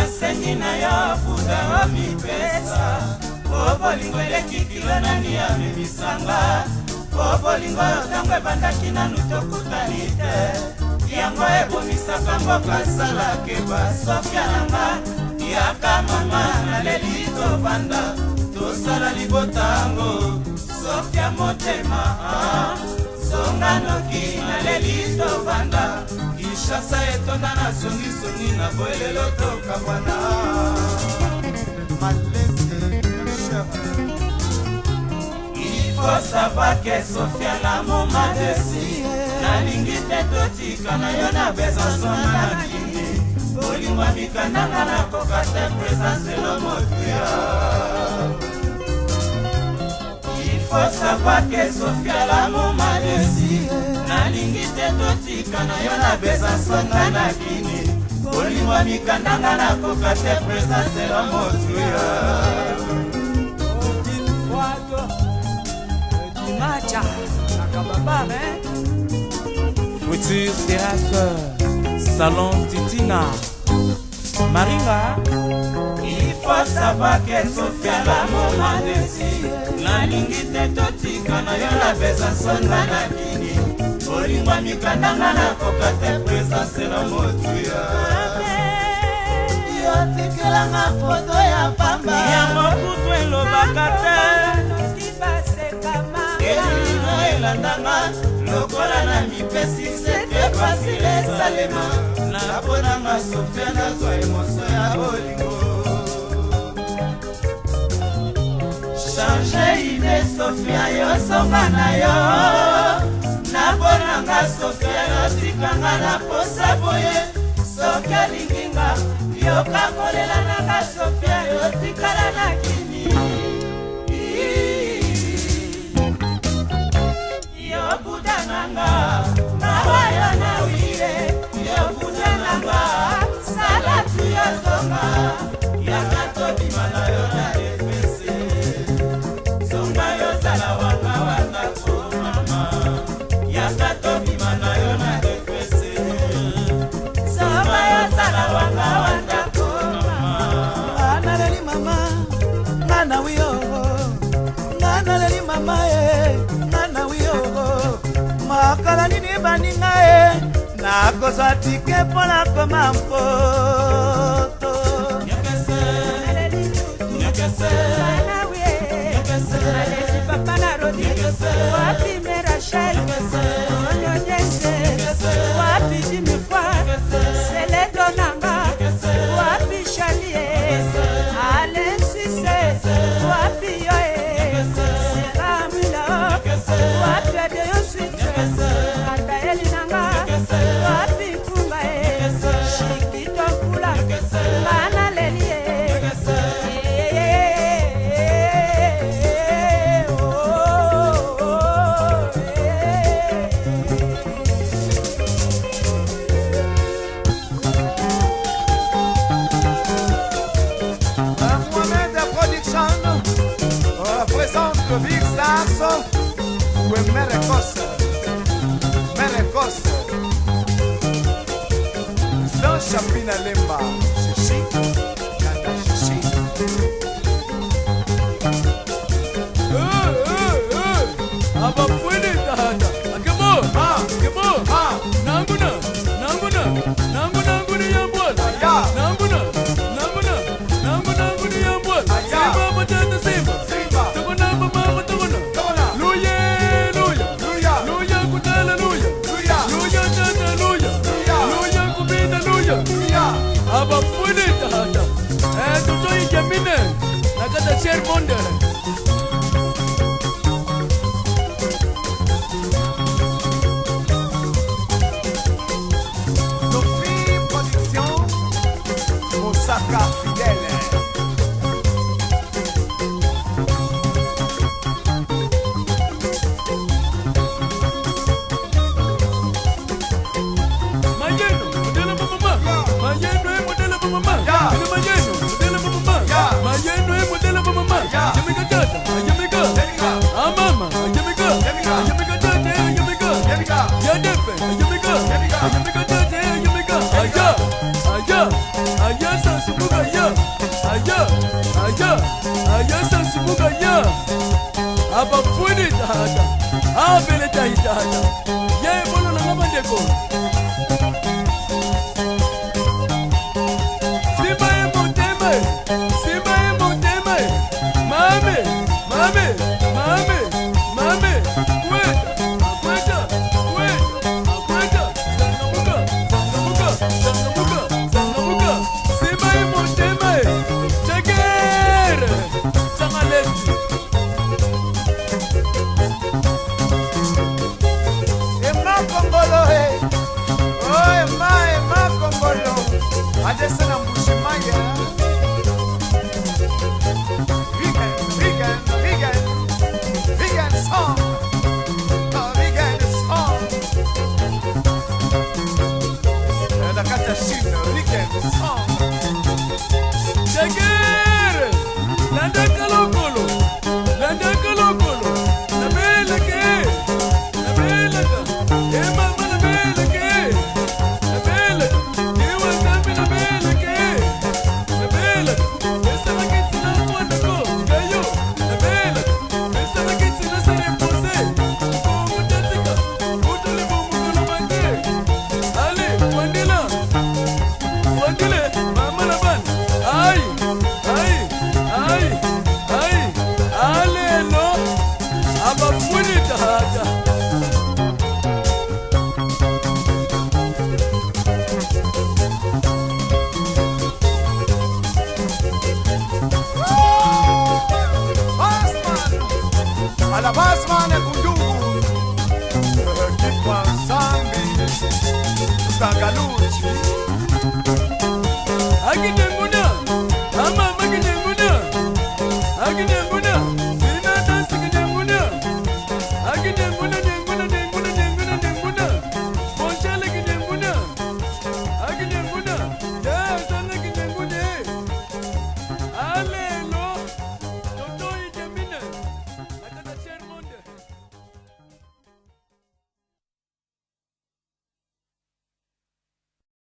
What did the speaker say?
Nasengi na yo buda omipesa, po bolingo eleki kilo, nani amemisanga? Po bolingo oyo ntango ebandaki nanu tokutani te, yango ebomisaka mboka. Sala keba, Sofia nanga, yaka mama, naleli, tovanda tosala libotango. Sofia motema, ah, zonga noki, naleli, tovanda. Kinshasa etonda na songisongi, na boye lelo tokabwana. Malembe, cher. Il faut savoir que Sofia, l'amour m'a déçu. Nalingi te totika na yo na Besançon na Kini. Bolingo ya mikandanga nakoka te, présence elo motuya. Il faut savoir que Sofia, l'amour m'a déçu. Nalingi te totika na yo na Besançon na Kini. Bolingo ya mikandanga nakoka te, présence elo motuya. Odile Froide, Dimacha, Nakababa, hein? Future Terrasse, Salon Titina, Maringa. Il faut savoir que Sofia, l'amour m'a déçu. Nalingi te totika na yo na Besançon na Kini. Bolingo ya mikandanga nakoka te, présence na motuya. Yotikelanga foto ya pamba. Yango kutu elobaka te. Elino elandanga lokola na mipesi, c'était facile esalema. Naponanga Sofia, nazwa émotion ya bolingo. Change idée, Sofia, yosonga na yo. Naponanga Sofia, yotikanga na posa boye. Soki alinginga, yoka kolela nanga. Sofia, yotikala na Kini. Yo buda nanga, nawayo na wile. Yo buda nanga, sala tu yozonga. Yaka tobima na yo na epese. Zonga, yozala wanga wandako mama. Yaka tobima na yo na epese. Zonga, yozala wanga wandako mama. Analeli mama, nga na wiyo. Nga naleli mama e, nga na wiyo. Makala nini baninga e, nakozwa ticket mpo nakoma Mpoto. Nyakese, nyakese, nyakese. Papa na Rodi, wapi me Rachel Onyonyense, wapi Jimi Foi Seledo nanga, wapi Chalie Alain Sise, wapi yoe Seramila, wapi Adeyo Suite Kataeli nanga, wapi Nkunga e Shikito Nkula, ngana leli e. Oh, oh, Mohamed Production présente le Big Stars ou Merekos. Merekos. Président Chapina Lemba. Chichi. Tata Chichi. Abafuni tata akebo. Ah. Akebo. Ah. Nanguna nanguna nangu nanguni yambwala. Aya. Nanguna nanguna nangu nanguni yambwala. Aya. Simba matata simba. Simba. Tokona mama tokona. Tokona. Luye luya. Luya. Luya kutala luya. Luya. Luya tata luya. Luya. Luya kubita luya. Luya. Abafuni tata eh tutoyi jamine nakata cher monde. Sophie Production. Mosaka Fidèle. Mayeno, modele mama. Mayeno e modele mama. Ya. Ele mayeno, modele mama. Ya. Mayeno e modele mama. Ya. Yemika tata, yemika. Yemika. Ah mama, yemika. Yemika. Yemika tata, yemika. Yemika. Yadefe, yemika. Yemika. Yemika tata, yemika. Aya, aya, aya sa subuka. Ya ayasa nsibuka ya abafuni tata abele tahi tata ye ebolo na nga bandeko simba ye motema simba ye motema mame mame mame mame kweta akweta kweta akweta zangamuka zangamuka zangamuka zangamuka simba ye motema jekere changaleti. Ema Kongolo, eh. Oh, Ema, Ema Kongolo. Adese na Mbushimaya. Vegan, vegan, vegan. Vegan song. Oh, vegan song. Eh, na kati ya Chine, vegan song. Jekere landaka lokolo landaka lokolo nabeleke nabeleka emama nabeleke nabeleka iwe nzambe nabeleke nabeleka esalaki ntina mwanako ngayo nabeleka esalaki ntina se repose kongotatika utoli bomokolo te ale fandila fandile mama na bana ai ai ai ai alelo abafuni tata. Basman. À la Basman Kundungu. Kipwa Nzambi. Tukangaluchi.